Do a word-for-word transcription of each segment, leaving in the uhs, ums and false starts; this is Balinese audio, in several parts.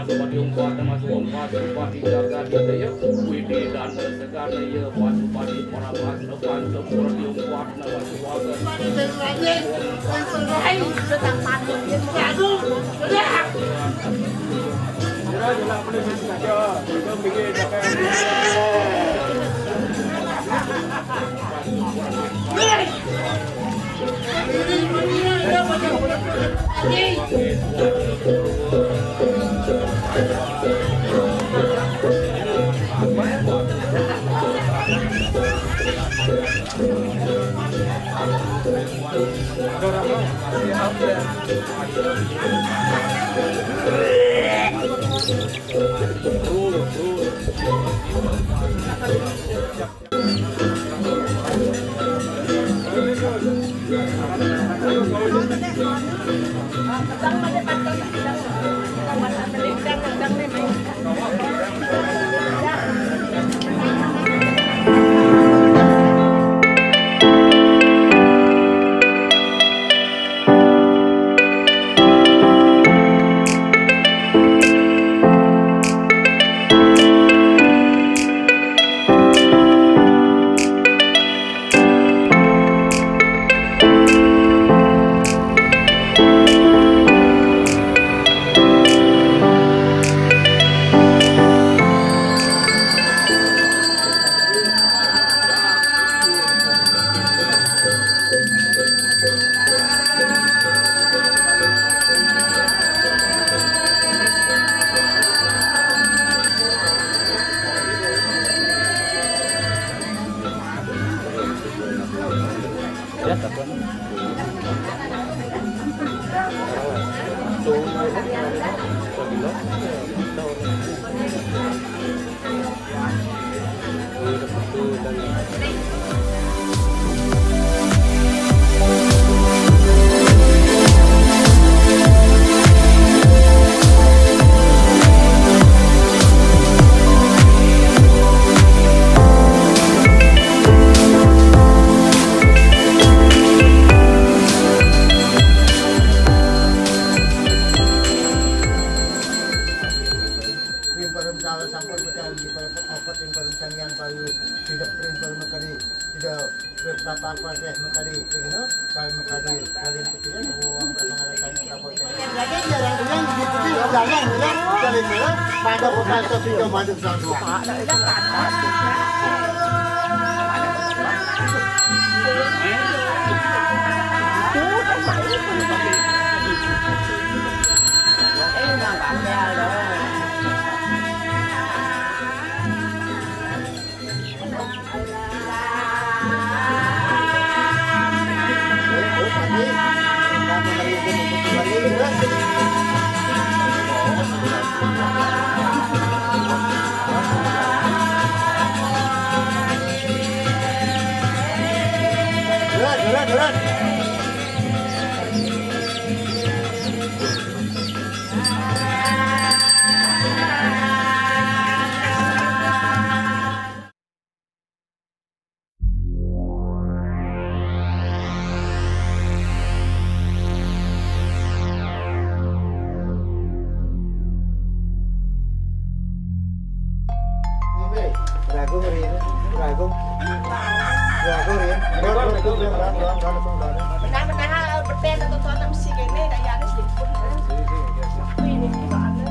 Pati umpat nama suam pati pati jaga dia ya. Widi dan segala ya pati pati para mas lepas tempur di umpat nama suam. Ring parum salah sampun pecah di parum apa ring parum sang yang payu tidak ring parum kali tidak bertapa apa teh mekali gitu kalau mekali kalian kecilnya uang berapa tanya berapa teh. Jadi jarang yang gitu sih jarang ya dari mana pada bukan satu jam ada satu. Ragung, Rin. Ragung. Ragung, Rin. Benar-benar hal beten atau tuan mesti kene daya ada sedikit. Ini gimana?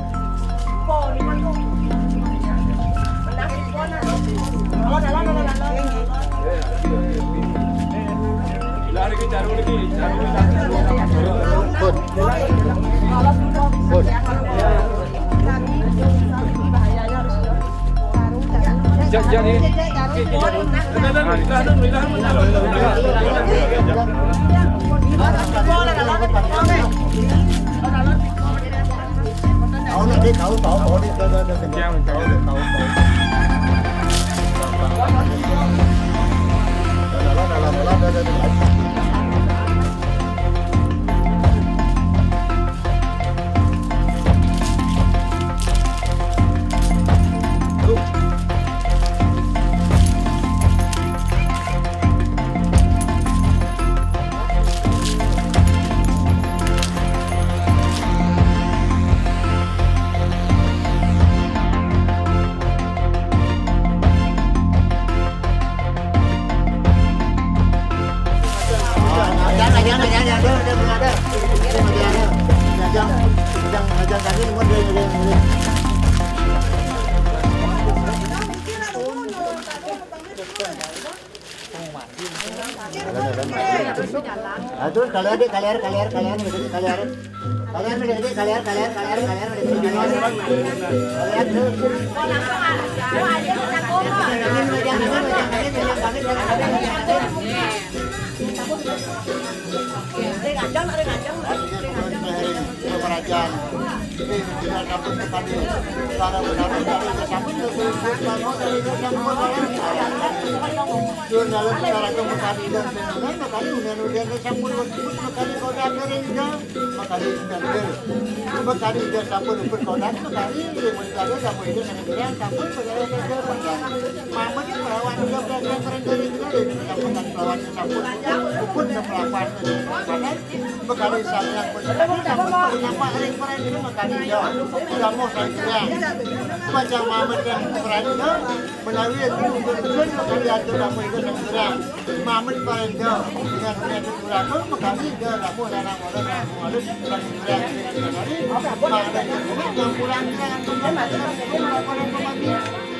Kalian deh, kalian, kalian, kalian, kalian, kalian. Kalian deh, kalian, kalian, kalian, kalian, kalian, kalian. Kalian tuh. Ini ngajang, ada ngajang. Ini ngajang. Ini kita dapat sekali. Para benar-benar kita dapat sekali. Yun, dalam masyarakat Mekari dan Penang, Mekari udah-udah sampun luput, Mekari kodak kering, ya. Mekari ikan kering. Mekari dia sampun luput kodak, Mekari dia mau dikali, sampun itu sangat kering, sampun segala saja. Mamet melawan dia, berasa kering-kering juga, dia sampun melawan sampun luput, dan melawan. Mekari samyang pun, sampun pada nampak ring kering, Mekari dia. Kamu saya kering. Macam mamet yang kering dia, menawi itu untuk tujuan, Mekari atur apa itu saya kering. Mamet parenda dengan menyatu tulaga, Mekari ida lamun lanang wadon, lanang wadon, lan Mekari, Mekari, parenda nyampulang dengan pembangunan, laporan pemati.